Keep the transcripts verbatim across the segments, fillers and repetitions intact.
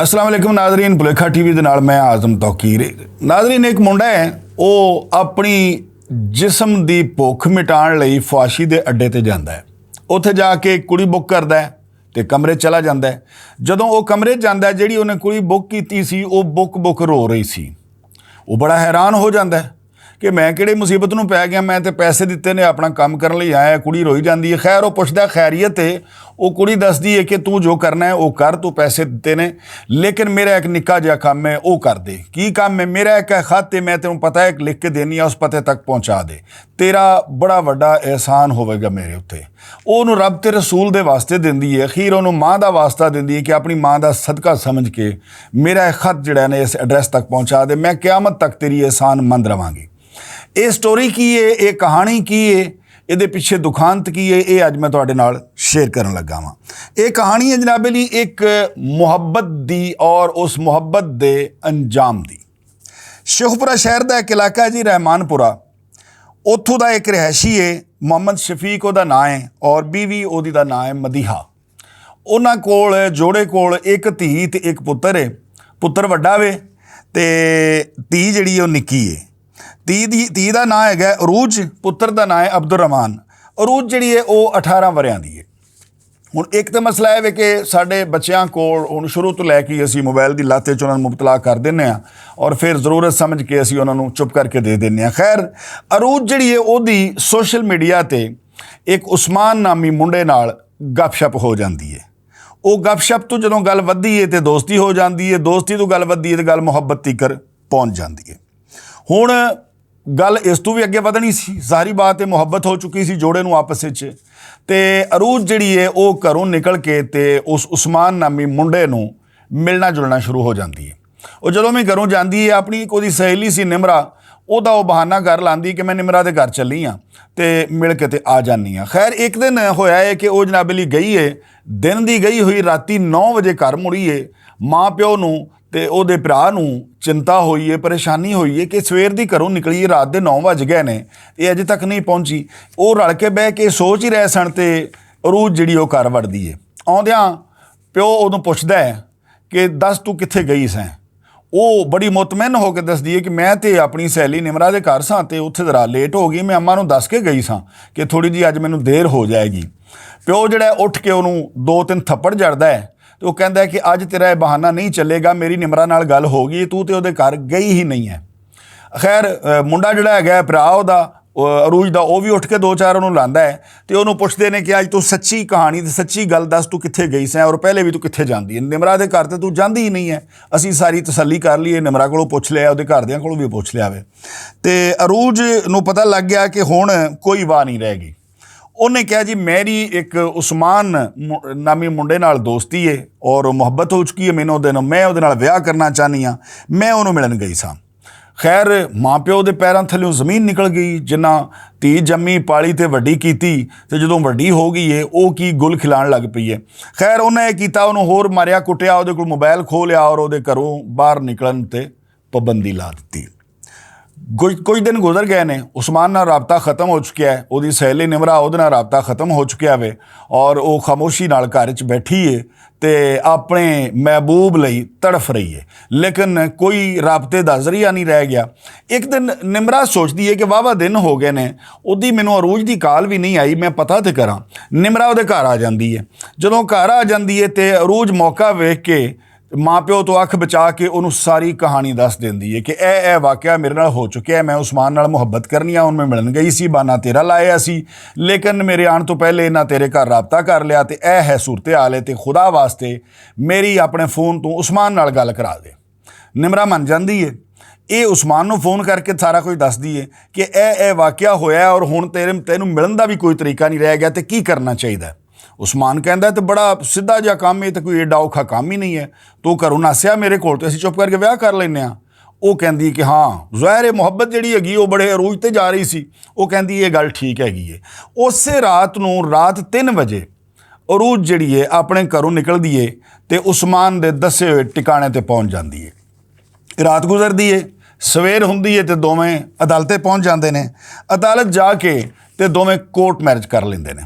السلام علیکم ناظرین، بلیکھا ٹی وی دے نال میں اعظم توقیر۔ ناظرین، ایک منڈا ہے، وہ اپنی جسم دی بھوک مٹان لئی فواشی دے اڈے تے جاندا ہے۔ اوتھے جا کے ایک کڑی بک کردا ہے تے کمرے چلا جاندا ہے۔ جدوں وہ کمرے جاندا ہے، جیڑی انہیں کڑی بک کیتی سی، وہ بک بک رو رہی سی۔ وہ بڑا حیران ہو جاندا ہے کہ میں کہڑی مصیبت نوں پے گیا، میں تے پیسے دتے نے، اپنا کم کرن لئی آیا، کڑی روئی جاندی ہے۔ خیر، وہ پوچھدا ہے، خیریت ہے؟ وہ کڑی دسدی ہے کہ توں جو کرنا ہے وہ کر، توں پیسے دتے نے، لیکن میرا ایک نکا جہا کم ہے، وہ کر دے۔ کی کم ہے؟ میرا ایک خط ہے، میں تینوں پتہ ہے، لکھ کے دینی ہے، اس پتے تک پہنچا دے۔ تیرا بڑا وڈا احسان ہوئے گا میرے اُتے۔ او اونوں رب تے رسول دے واسطے دیندی ہے، اخیر اونوں ماں دا واسطہ دیندی ہے کہ اپنی ماں دا صدقہ سمجھ کے میرا اے خط جڑا ہے نا، اس ایڈریس تک پہنچا دے، میں قیامت تک تیری احسان مند رہواں گی۔ اے سٹوری کی ہے، اے کہانی کی ہے، اے دے پیچھے دکھانت کی ہے، اے اج میں تہاڈے نال شیئر کرن لگا واں۔ اے کہانی ہے جناب علی، ایک محبت دی اور اس محبت دے انجام دی۔ شیخپورہ شہر دا ایک علاقہ ہے جی، رحمان پورہ۔ اتھوں دا ایک رہائشی ہے، محمد شفیق او دا ناں ہے، اور بیوی او دی دا ناں ہے مدیحہ۔ انہاں کول، جوڑے کول، ایک دھی تے ایک پتر ہے۔ پتر وڈا وے تے دھی جڑی ہے او نکی ہے۔ دھی دی، دھی دا ناں ہے عروج، پتر دا ناں ہے عبدالرحمان۔ عروج جڑی ہے او اٹھارہ وریاں دی ہے۔ ہن ایک تے مسئلہ ہے وے کہ ساڈے بچیاں کول ہن شروع تو لے کے اسی موبائل دی لت وچ انہاں نوں مبتلا کر دینے آں، اور پھر ضرورت سمجھ کے اسی انہاں نوں چپ کر کے دے دینے آں۔ خیر، عروج جڑی ہے، اوہدی سوشل میڈیا تے ایک عثمان نامی منڈے نال گپ شپ ہو جاندی ہے۔ او گپ شپ تو جدوں گل ودی ہے تے دوستی ہو جاندی ہے، دوستی تو گل ودی ہے تے گل محبت تیکر پہنچ جاندی ہے۔ ہن گل اس تو وی اگے ودھنی سی، ظاہری بات ہے، محبت ہو چکی سی جوڑے نوں آپس وچ۔ تے عروج جڑی ہے، او گھروں نکل کے تے اس عثمان نامی منڈے نوں ملنا جلنا شروع ہو جاندی ہے۔ او جدوں میں گھروں جاندی ہے، اپنی ایک اوہدی سہیلی سی نمرہ، اوہدا او بہانہ گھر لاندی کہ میں نمرہ دے گھر چلی ہاں تے مل کے تے آ جانی ہاں۔ خیر، ایک دن ہویا ہے کہ او جناب علی گئی ہے، دن دی گئی ہوئی راتی نو وجے گھر مڑی ہے۔ ماں پیو نوں تے اوہدے بھرا نوں چنتا ہوئی ہے، پریشانی ہوئی ہے کہ سویر دی گھروں نکلی ہے، رات دے نو وج گئے نے، اے اجے تک نہیں پہنچی۔ او رل کے بہہ کے سوچ ہی رہے سن تے عروج جڑی او گھر وڑدی ہے۔ آندیاں پیو اوہدوں پچھدا ہے کہ دس تو کتھے گئی سیں؟ او بڑی مطمئن ہو کے دسدی ہے کہ میں تے اپنی سہیلی نمرہ دے گھر ساں تے اتھے ذرا لیٹ ہو گئی، میں اماں نوں دس کے گئی ساں کہ تھوڑی جی اج مینوں دیر ہو جائے گی۔ پیو جڑا ہے اٹھ کے انہوں دو تین تھپڑ جڑدا ہے تے وہ کہندا ہے کہ اج تیرا یہ بہانہ نہیں چلے گا، میری نمرہ نال گل ہو گئی، تو تے اودے گھر گئی ہی نہیں ہے۔ خیر، منڈا جڑا ہے گیا بھرا اوہدا، عروج دا، او وی اٹھ کے دو چار انہوں لاندا ہے تے انہوں پوچھدے نے کہ اج تو سچی کہانی تے سچی گل دس، تو کتھے گئی سیں اور پہلے وی تو کتھے جاندی ہے؟ نمرہ دے گھر تے تو جاندی ہی نہیں ہے۔ اسی ساری تسلی کر لئی، نمرہ کولوں پوچھ لیا، اودے گھر دیاں کولوں وی پوچھ لیا وے۔ تے عروج نوں پتہ لگ گیا کہ ہن کوئی واہ نہیں رہ گئی۔ انہیں کہا جی، میری ایک عثمان نامی منڈے نال دوستی ہے اور محبت ہو چکی ہے، میں اودے نال ویاہ کرنا چاہنی ہاں۔ میں انہوں ملن گئی ساں۔ خیر، ماں پیو دے پیراں تھلیوں زمین نکل گئی، جنہاں تھی جمی پالی تے وڈی کیتی، تے جدوں وڈی ہو گئی ہے، او کی گل کھلان لگ پئی ہے۔ خیر، انہاں اے کیتا، انہوں ہور ماریا کٹیا، اودے کول موبائل کھو لیا اور اودے گھروں باہر نکلن تے پابندی لا دتی۔ کچھ دن گزر گئے نے، عثمان نال رابطہ ختم ہو چکیا ہے، اودی سہیلی نمرہ اودے نال رابطہ ختم ہو چکیا وے، اور او خاموشی نال گھر وچ بیٹھی ہے تے اپنے محبوب لئی تڑف رہی ہے، لیکن کوئی رابطے دا ذریعہ نہیں رہ گیا۔ ایک دن نمرہ سوچدی ہے کہ واہ واہ دن ہو گئے نے، اودی مینوں عروج دی کال وی نہیں آئی، میں پتہ تے کراں۔ نمرہ اودے گھر آ جاندی ہے۔ جدوں گھر آ جاندی ہے تے عروج موقع ویکھ کے ماں پیو تو اکھ بچا کے انہوں ساری کہانی دس دیندی ہے کہ اے اے واقعہ میرے نال ہو چکیا ہے، میں عثمان نال محبت کرنی آ، ہن میں ملن گئی سی، بہانہ تیرا لایا سی، لیکن میرے آن تو پہلے انہاں تیرے گھر رابطہ کر لیا تے اے ہے صورتحال ہے، تے خدا واسطے میری اپنے فون تو عثمان نال گل کرا دے۔ نمرہ من جاندی ہے۔ اے عثمان نوں فون کر کے سارا کچھ دسدی ہے کہ اے اے واقعہ ہویا ہے اور ہن تیرے، تینوں ملن دا بھی کوئی طریقہ نہیں رہ گیا، تے کی کرنا چاہیدا ہے؟ عثمان کہندا ہے، تے بڑا سیدھا جا کم ہے، تے کوئی ایڈا اوکھا کم ہی نہیں ہے۔ تو گھروں نسیا میرے کول، تے اسی چپ کر کے ویاہ کر لینے ہاں۔ او کہندی کہ ہاں، ظاہر ہے محبت جڑی ہیگی، او بڑے عروج تے جا رہی سی۔ او کہندی، یہ گل ٹھیک ہیگی ہے۔ اسے رات نوں، رات تین وجے عروج جڑی ہے، اپنے گھروں نکلدی ہے تے عثمان دے دسے ہوئے ٹکانے تے پہنچ جاندی ہے۔ رات گزردی ہے، سویر ہوندی ہے تے دوویں عدالتیں پہنچ جاندے نے۔ عدالت جا کے تے دوویں کورٹ میرج کر لیندے نے۔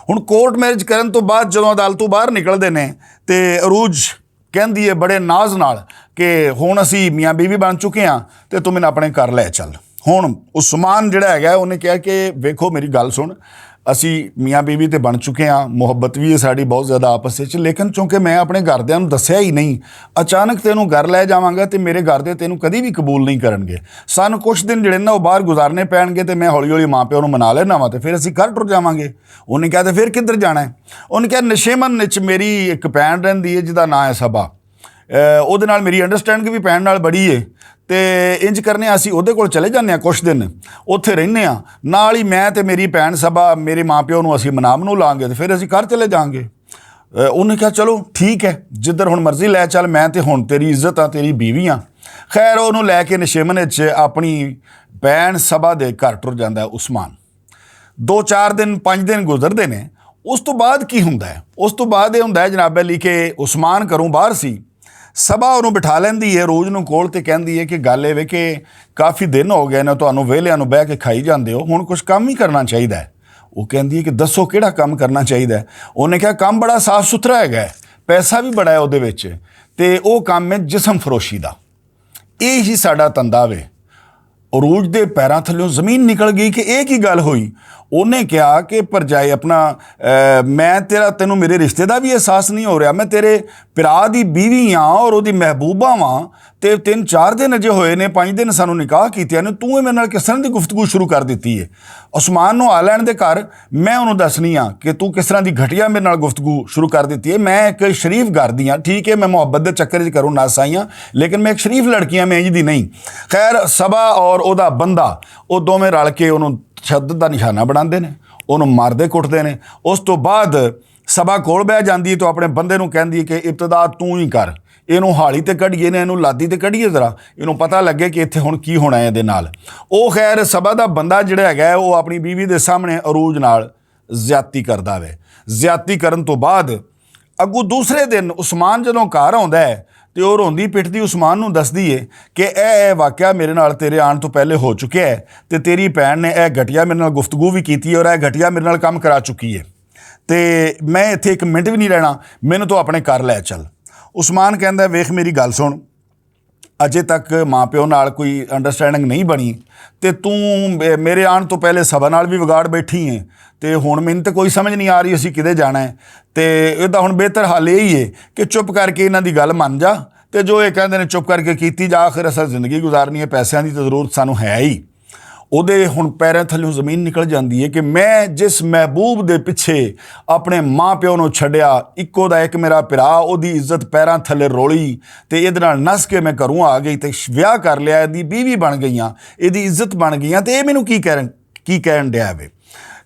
ہن کورٹ میرج کرن تو بعد جدوں عدالتوں باہر نکلدے نے تے عروج کہندی ہے بڑے ناز نال کہ ہن اسی میاں بیوی بن چکے ہاں، تے تم انہاں اپنے گھر لے چل۔ ہن عثمان جڑا ہے گا، انہیں کہا کہ ویکھو میری گل سن، اسی میاں بیوی تے بن چکے ہاں، محبت وی ہے ساڈی بہت زیادہ آپس وچ، لیکن چونکہ میں اپنے گھر دیاں نوں دسیا ہی نہیں، اچانک تینوں گھر لے جاواں گا تے میرے گھر دے تینوں کدی وی قبول نہیں کرن گے۔ سانوں کچھ دن جڑے نا او باہر گزارنے پین گے، تے میں ہولی ہولی ماں پیو نوں منا لینا وا تے فیر اسی گھر ٹر جاواں گے۔ انہیں کہا تے فیر کدھر جانا ہے؟ انہیں کہا نشیمن وچ میری ایک بھین رہندی ہے جدا ناں ہے سبا۔ اودے نال میری انڈرسٹینڈنگ وی بھین نال بڑی ہے۔ تے انج کرنے آں، اسی اودے کول چلے جانے آں کچھ دن، اوتھے رہنے آں، نال ہی میں تے میری بھین سبا میرے ماں پیو نوں اسی منامنو لانگے تے فیر اسی گھر چلے جانگے۔ انہیں کہا چلو ٹھیک ہے، جدھر ہن مرضی لے چل، میں تے ہن تیری عزت آں، تیری بیوی آں۔ خیر انہوں لے کے نشیمن وچ اپنی بھین سبا دے گھر ٹر جاندا ہے عثمان۔ دو چار دن پنج دن گزردے نے۔ اس توں بعد کی ہوندا ہے؟ اس توں بعد ایہہ ہوندا ہے جناب علی کہ عثمان گھروں باہر سی، سبا انہوں بٹھا لیندی ہے روز نوں کول تے کہندی ہے کہ گل ایہہ وے کہ کافی دن ہو گئے نے تہانوں ویلیاں نوں بہہ کے کھائی جاندے ہو، ہن کچھ کم وی کرنا چاہیدا ہے۔ او کہندی ہے کہ دسو کیہڑا کم کرنا چاہیدا ہے؟ انہیں کہا کم بڑا صاف ستھرا ہے گا، پیسہ وی بڑا ہے اوہدے وچ، تے او کم ہے جسم فروشی دا۔ ایہہ ہی ساڈا تندا وے۔ عروج دے پیراں تھلیوں زمین نکل گئی کہ ایہہ کی گل ہوئی؟ انہیں کہا کہ پرجائے اپنا، میں تیرا تینوں میرے رشتے دا وی احساس نہیں ہو رہیا، میں تیرے پرا دی بیوی آں اور اوہدی محبوبہ واں، تے تین چار دن اجے ہوئے نے پنج دن سانوں نکاح کیتیاں نے، توں ایہہ میرے نال کس طرح دی گفتگو شروع کر دتی ہے؟ عثمان نوں آ لین دے گھر، میں انہوں دسنی آں کہ توں کس طرح دی گھٹیا میرے نال گفتگو شروع کر دتی ہے۔ میں اک شریف گھر دی آں، ٹھیک ہے میں محبت دے چکر وچ گھروں نس آئی آں، لیکن میں اک شریف لڑکی آں، میں انج دی نہیں۔ خیر سبا اور اوہدا بندہ، او دوویں رل کے انہوں تشدد دا نشانہ بناندے نے، انہوں ماردے کٹدے نے۔ اس توں بعد سبا کول بہہ جاندی ہے تے اپنے بندے نوں کہندی ہے کہ ابتدا توں ہی کر، اینوں ہالی تے کڈیے نے اینوں لادی تے کڈیے ذرا، اینوں پتہ لگے کہ اتھے ہن کی ہونا ہے ایہدے نال۔ او خیر سبا دا بندہ جڑا ہے او اپنی بیوی دے سامنے عروج نال زیادتی کردا وے۔ زیادتی کرن توں بعد اگوں دوسرے دن عثمان جدوں گھر آندا ہے، تے او روندی پٹدی عثمان نوں دسدی ہے کہ اے اے واقعہ میرے نال تیرے آن توں پہلے ہو چکیا ہے، تے تیری بھین نے اے گھٹیا میرے نال گفتگو وی کیتی ہے اور اے گھٹیا میرے نال کم کرا چکی ہے، تے میں اتھے اک منٹ وی نہیں رہنا، مینوں توں اپنے گھر لے چل۔ عثمان کہندا ہے ویکھ میری گل سن، اجے تک ماں پیو نال کوئی انڈرسٹینڈنگ نہیں بنی، تے توں میرے آن توں پہلے سبا نال وی وگاڑ بیٹھی ہے، تے ہن مینوں تے کوئی سمجھ نہیں آ رہی اسی کدے جانا ہے۔ تے ایہدا ہن بہتر حل ایہی ہے کہ چپ کر کے انہاں دی گل من جا، تے جو ایہہ کہندے نے چپ کر کے کیتی جا، آخر اساں زندگی گزارنی ہے، پیسیاں دی تے ضرورت سانوں ہے ہی۔ اوہدے ہن پیراں تھلیوں زمین نکل جاندی ہے کہ میں جس محبوب دے پچھے اپنے ماں پیو نوں چھڈیا، اکو دا اک میرا پرا اوہدی عزت پیراں تھلے رولی، تے ایہدے نال نس کے میں گھروں آ گئی تے ویاہ کر لیا، ایہدی بیوی بن گئی آں، ایہدی عزت بن گئی آں، تے ایہہ مینوں کی کہن ڈیا وے؟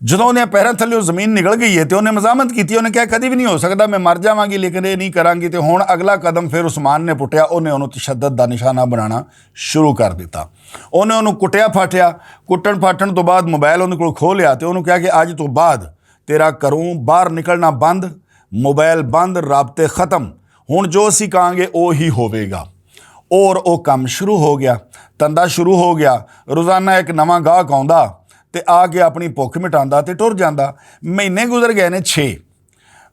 جدوں اوہدیاں پیراں تھلیوں زمین نکل گئی ہے تے اوہنے مزاحمت کیتی، اوہنے کہا کدی وی نہیں ہو سکدا، میں مر جاواں گی لیکن ایہہ نہیں کراں گی۔ تے ہن اگلا قدم فیر عثمان نے پٹیا، اوہنے اوہنوں تشدد دا نشانہ بنانا شروع کر دتا۔ اوہنے اوہنوں کٹیا پھاٹیا، کٹن پھاٹن توں بعد موبائل اوہدے کول کھو لیا تے اوہنوں کہا کہ اج توں بعد تیرا گھروں باہر نکلنا بند، موبائل بند، رابطے ختم۔ ہن جو اسی کہاں گے او ہی ہووے گا۔ اور او کم شروع ہو گیا، تندا شروع ہو گیا۔ روزانہ ایک نواں گاہک آندا تے آ کے اپنی بھوک مٹاندا تے ٹر جاندا۔ مہینے گزر گئے نے چھ۔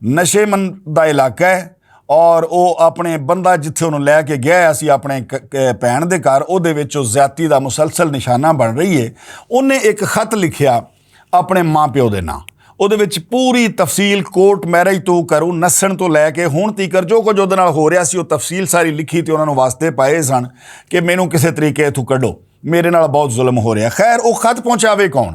نشے من دا علاقہ ہے، اور او اپنے بندہ جتھے انہوں لے کے گیا سی اپنے بھین دے گھر، او دے وچ او زیادتی دا مسلسل نشانہ بن رہی ہے۔ انہیں ایک خط لکھیا اپنے ماں پیو دے ناں۔ او دے وچ پوری تفصیل، کورٹ میرج تو کرو، نسن تو لے کے ہن تیکر جو کچھ او دے نال ہو رہیا سی، او تفصیل ساری لکھی تے انہاں نوں واسطے پائے سن کہ مینوں کسے طریقے اتھوں کڈو، میرے نال بہت ظلم ہو رہیا۔ خیر، او خط پہنچاوے کون؟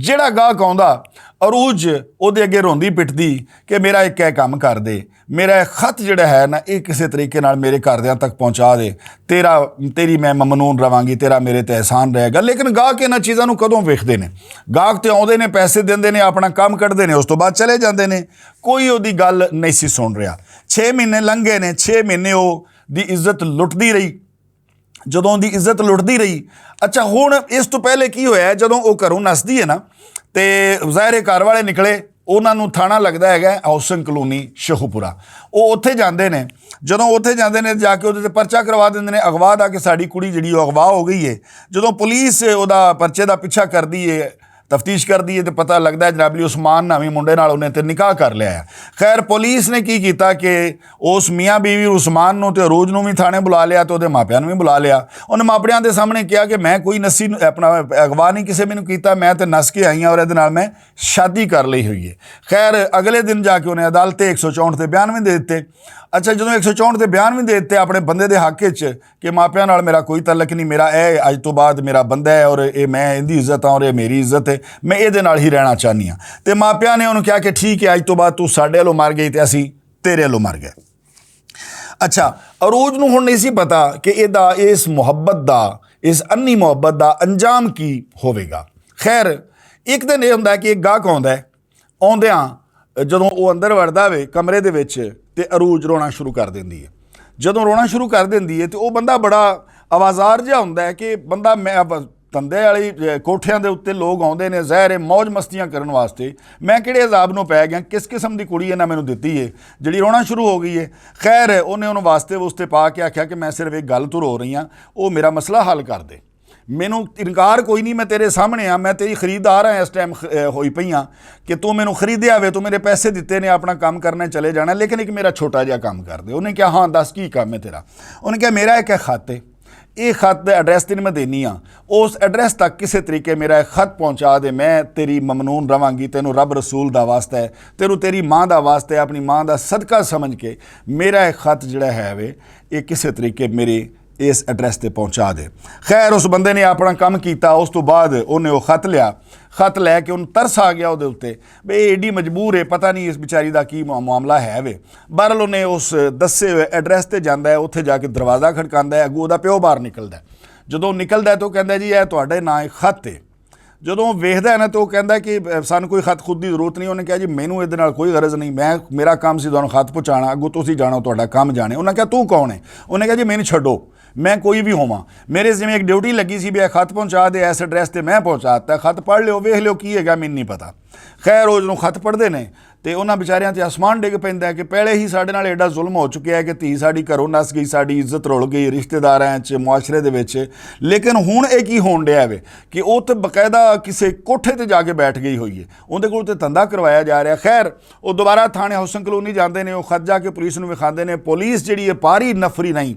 جیڑا گاہک آوندا، عروج او دے اگے روندی پٹدی کہ میرا ایک اے کم کر دے، میرا اے خط جیڑا ہے نا، اے کسے طریقے نال میرے گھر دیاں تک پہنچا دے، تیرا، تیری میں ممنون رہواں گی، تیرا میرے تے احسان رہے گا۔ لیکن گاہک انہاں چیزاں نوں کدوں ویکھدے نے؟ گاہک تے آوندے نے، پیسے دیندے نے، اپنا کم کڈدے نے، اس توں بعد چلے جاندے نے۔ کوئی اودی گل نہیں سی سن رہیا۔ چھ مہینے لنگھے نے، چھ مہینے او دی عزت لٹدی رہی۔ جدوں دی عزت لٹدی رہی۔ اچھا، ہن اس توں پہلے کی ہویا ہے، جدوں او گھروں نسدی ہے نا، تے ظاہر ہے گھر والے نکلے، انہاں نوں تھانہ لگدا ہے ہاؤسنگ کالونی شیخوپورہ۔ او اتھے جاندے نے، جدوں اتھے جاندے نے، جا کے اوہدے تے پرچہ کروا دیندے نے، اغوا دا، کہ ساڈی کڑی جیڑی او اغوا ہو گئی ہے۔ جدوں پولیس اوہدا پرچے دا پیچھا کردی ہے، تفتیش کردی ہے تے پتہ لگدا ہے جناب علی عثمان نامی منڈے نال انہیں تے نکاح کر لیا ہے۔ خیر، پولیس نے کی کیتا کہ اس میاں بیوی عثمان نوں تے عروج نوں وی تھانے بلا لیا تے اوہدے ماپیاں نوں وی بلا لیا۔ انہیں ماپیاں دے سامنے کہیا کہ میں کوئی نسی اپنا اغوا نہیں کسے مینوں کیتا، میں تے نس کے آئی ہاں اور ایہدے نال میں شادی کر لئی ہوئی ہے۔ خیر، اگلے دن جا کے انہیں عدالت ایک سو چونٹ تے بیان وی دے دتے۔ اچھا، جدوں ایک سو چونٹ تے بیان وی دے دتے اپنے بندے دے حق وچ کہ ماپیاں نال میرا کوئی تعلق نہیں، میرا اے اج تو بعد میرا بندہ ہے اور اے میں ایندی عزت ہاں اور اے میری عزت ہے، میں ایہدے نال ہی رہنا چاہنی ہاں۔ تے ماپیاں نے انہوں کہیا کہ ٹھیک ہے، اج تو بعد تو ساڈے لو مر گئی تے اسی تیرے لو مر گئے۔ اچھا، عروج نوں ہن نہیں سی پتا کہ ایہدا، اس محبت دا، اس انی محبت دا انجام کی ہووے گا۔ خیر، ایک دن ایہہ ہوندا ہے کہ ایک گاہک ہوندا ہے، اوندیاں جدوں او اندر وڑدا وے کمرے دے وچ، تے عروج رونا شروع کر دیندی ہے۔ جدوں رونا شروع کر دیندی ہے تے او بندہ بڑا آوازار جہا ہوندا ہے کہ بندہ میں تندے والی کوٹھیاں دے اُتے لوگ آوندے نے ظاہر ہے موج مستیاں کرن واسطے، میں کہڑے عذاب نوں پے گیا؟ کس قسم دی کڑی انہاں مینوں دتی ہے جڑی رونا شروع ہو گئی ہے؟ خیر، انہیں انہوں واسطے واسطے پا کے آکھیا کہ میں صرف ایک گل تو رو رہی ہاں، او میرا مسئلہ حل کر دے۔ مینوں انکار کوئی نہیں، میں تیرے سامنے ہاں، میں تیری خریدار ہاں، اس ٹائم ہوئی پئی ہاں کہ تو مینوں خریدیا وے، تو میرے پیسے دتے نے، اپنا کام کرنے چلے جانا، لیکن ایک میرا چھوٹا جہا کام کر دے۔ انہیں کہا ہاں دس، کی کام ہے تیرا؟ انہیں کہا میرا ایک خط ہے، ایہہ خط دے ایڈریس تے میں دینی ہاں، اس ایڈریس تک کسے طریقے میرا ایہہ خط پہنچا دے، میں تیری ممنون رہواں گی، تینوں رب رسول دا واسطہ ہے، تینوں تیری ماں دا واسطہ ہے، اپنی ماں دا صدقہ سمجھ کے میرا ایہہ خط جڑا ہے وے، ایہہ کسے طریقے میرے اس ایڈریس تے پہنچا دے۔ خیر، اس بندے نے اپنا کم کیتا، اس تو بعد انہیں وہ خط لیا، خط لے کے انہوں ترس آ گیا اودے اُتے، بے ایڈی مجبور ہے، پتہ نہیں اس بیچاری دا کی معاملہ ہے وے۔ بہرحال انہیں اس دسے ہوئے ایڈریس تے جاندا ہے، اتھے جا کے دروازہ کھڑکاندا ہے، اگوں اوہدا پیو باہر نکلدا ہے۔ جدوں نکلدا ہے تو کہندا ہے جی اے تہاڈے ناں ایک خط ہے۔ جدوں ویکھدا ہے نا تو کہندا ہے کہ سانوں کوئی خط خود دی ضرورت نہیں۔ انہیں کہا جی مینوں ایہدے نال کوئی غرض نہیں، میں میرا کام سی تہانوں خط پہنچانا، اگوں تسی جانو تہاڈا کام جانے۔ انہیں کہا تو کون ہے؟ انہیں کہا جی مینوں چھڈو، میں کوئی وی ہوواں، میرے ذمہ ایک ڈیوٹی لگی سی بے خط پہنچا دے، ایس ایڈریس تے میں پہنچا دتا، خط پڑھ لیو، ویکھ لیو کی ہے گا مینوں نہیں پتا۔ خیر، او جدوں خط پڑھدے نے تے انہاں بیچاریاں تے آسمان ڈگ پیندا ہے کہ پہلے ہی ساڈے نال ایڈا ظلم ہو چکیا ہے کہ تھی ساڈی گھروں نس گئی، ساڈی عزت رول گئی رشتہ داراں وچ، معاشرے دے وچ، لیکن ہن اے کی ہون ڈیا ہے کہ او تے باقاعدہ کسے کوٹھے تے جا کے بیٹھ گئی ہوئی ہے، اوندے کول تے دھندا کروایا جا رہیا۔ خیر، او دوبارہ تھانے حسن کلونی جاندے نے، او خط جا کے پولیس نوں وکھاندے نے، پولیس جڑی ہے پاری نفری نہیں،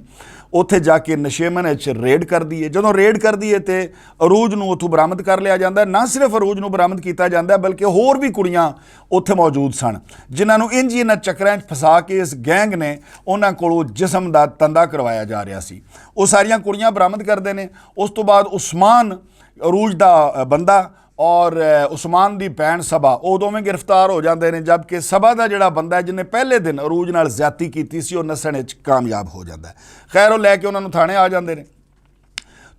اوتھے جا کے نشیمن وچ ریڈ کردی ہے۔ جدوں ریڈ کردی ہے تے عروج نوں اتھوں برآمد کر لیا جاندا ہے۔ نہ صرف عروج نوں برآمد کیتا جاندا ہے بلکہ ہور وی کڑیاں اتھے موجود سن، جنہاں نوں انج ہی انہاں چکراں وچ پھسا کے اس گینگ نے انہاں کولوں جسم دا تندا کروایا جا رہیا سی۔ او ساریاں کڑیاں برآمد کردے نے۔ اس تو بعد عثمان، عروج دا بندہ، اور عثمان دی بہن صبا، او دوویں گرفتار ہو جاندے نے، جبکہ صبا دا جڑا بندہ ہے جنہیں پہلے دن عروج نال زیادتی کیتی سی، او نسن وچ کامیاب ہو جاندا ہے۔ خیر، او لے کے انہاں نوں تھانے آ جاندے نے،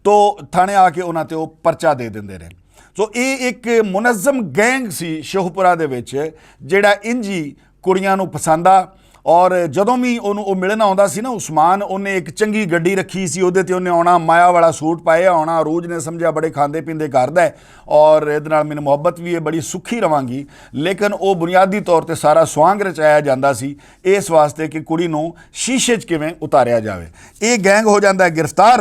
تو تھانے آ کے انہاں تے او پرچہ دے دیندے نے۔ سو اے ایک منظم گینگ سی شوہپورا دے وچ، جڑا انجی کڑیاں نوں پسند آ۔ اور جدوں وی اونوں او ملن آوندا سی نا عثمان، اونے ایک چنگی گڈی رکھی سی، اودے تے اونے آنا، مایا والا سوٹ پایا ہونا، روز نے سمجھیا بڑے کھاندے پیندے گھر دا ہے، اور ادھر نال مینوں محبت وی ہے، بڑی سکھی رہواں گی۔ لیکن او بنیادی طور تے سارا سوانگ رچایا جاندا سی اس واسطے کہ کڑی نوں شیشے چ کیویں اتاریا جاوے۔ اے گینگ ہو جاندا ہے گرفتار۔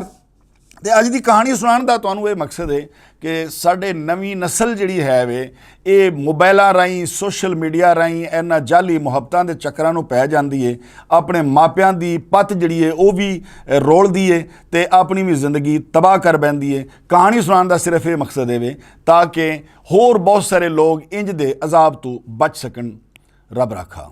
تے اج دی کہانی سنان دا تانوں اے مقصد ہے کہ ساڈے نویں نسل جڑی ہے وے، اے موبائلاں راہیں، سوشل میڈیا راہیں، انہاں جعلی محبتاں دے چکراں نوں پے جاندی ہے، اپنے ماپیاں دی پت جڑی ہے او وی رول دی ہے، تے اپنی وی زندگی تباہ کر بیندی ہے۔ کہانی سنان دا صرف اے مقصد ہے وے، تاکہ ہور بہت سارے لوگ انج دے عذاب تو بچ سکن۔ رب رکھا۔